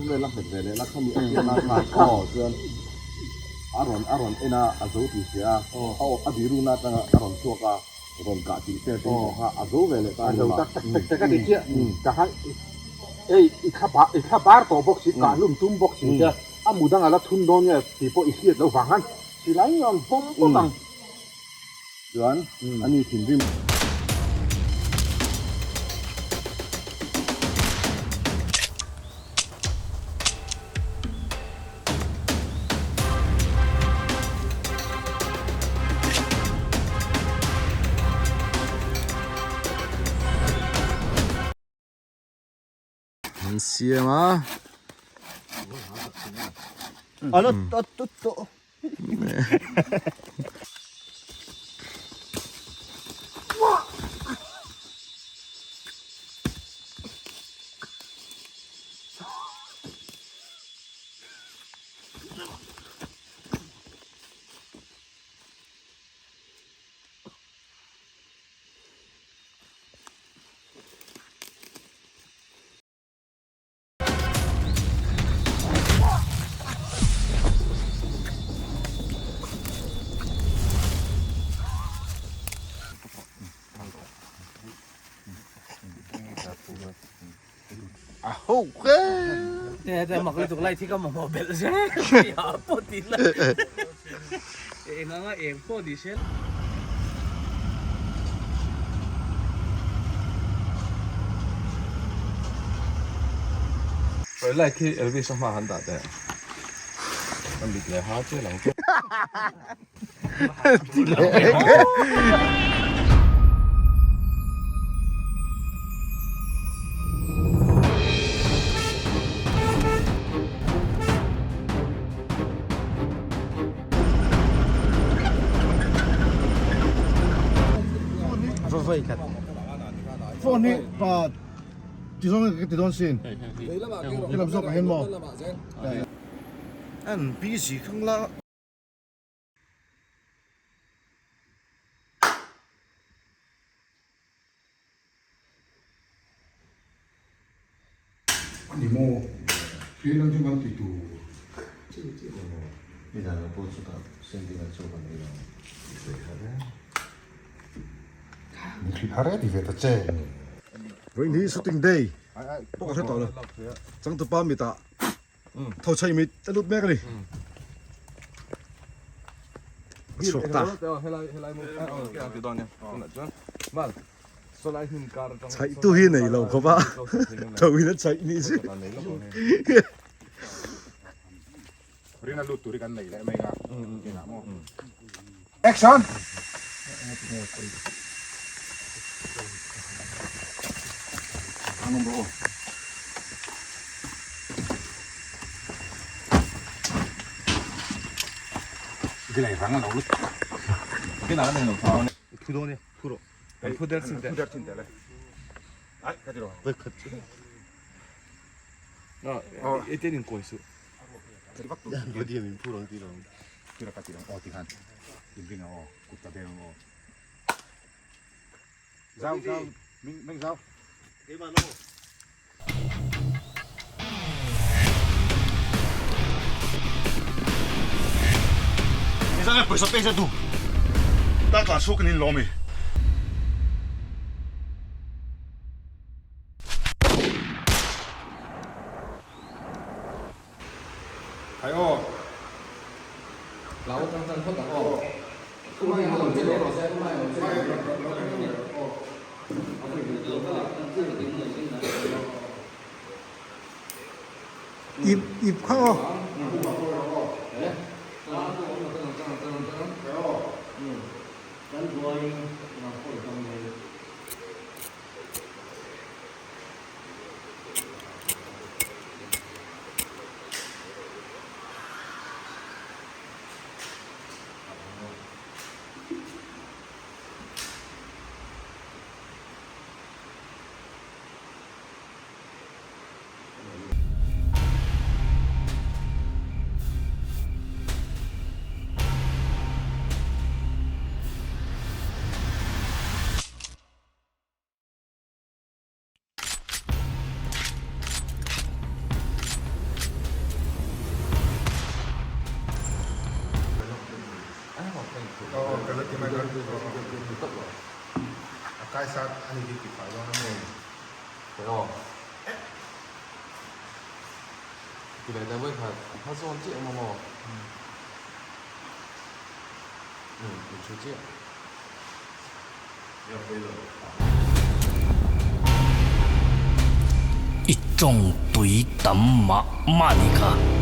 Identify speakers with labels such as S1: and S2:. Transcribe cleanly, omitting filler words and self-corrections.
S1: vel a hmet ve leh la khami a hriat lai khan aw chuan a rawn a rawn en a a zo tih hria a aw a biruna atanga a rawn chhuak a rawn kah tih te tih pawh kha a zo ve leh ta a ni ma.
S2: A zo tak tak tak tak a ti chiah ka kha ei i thla bar i thla bar tawh bawk si kah hlum tum bawk si te a mu dang a la thun dawn nge tih pawh i hriat loh vang khan silai rawn pawm pawm ang.
S1: Chuan ani thinrim.
S3: An siam a.
S1: Lai khi Elvis a hma han dah teh. A mit leh ha che lang chu.
S4: Phone hi pa ti zawng ka ti dawn sin he lam zawk ah hian maw an busy khang la. Ani maw khi lang chu kan ti tur.
S3: Nizan lo pawh chutah sending a chaw kan ei lo tih sawi kha reng.
S4: Min hrilh har e ti ve ta che. Vawiin hi shooting day pawh ka hre tawh lo. Changtupa mitah tho chhaih mit a lut mek a ni. A chhuak ta. Chhaih tu hi nei lo khawp a tho in a chhaih nih chu.
S2: Rina lut tur hi kan nei leh mai a inah maw. Action! Gilai rang a lo lut.
S1: Phu dawn e, phu rawh. Kan phu der chin teh.
S2: Phu der chin teh le. Ai, ka ti rawh.
S4: Vai khat chu.
S1: Oh, e te nin kawi su.
S4: Vadi min phu rang ti lo.
S2: Tira ka ti rang aw ti khan. In ring aw, kut ka beng aw. Zau, zau, ming, ming zau.
S4: Keimah no.
S5: Nizan pawisa pek zet duh ta tlan chhuak in lawm i.
S2: Khai aw.
S3: Lau tang tang phawt ang aw. Tumah in rawn che leh rawh se, tumah in rawn che leh rawh se.
S4: Ip ip kha aw.
S6: I tawng tui tam mah mah ni kha.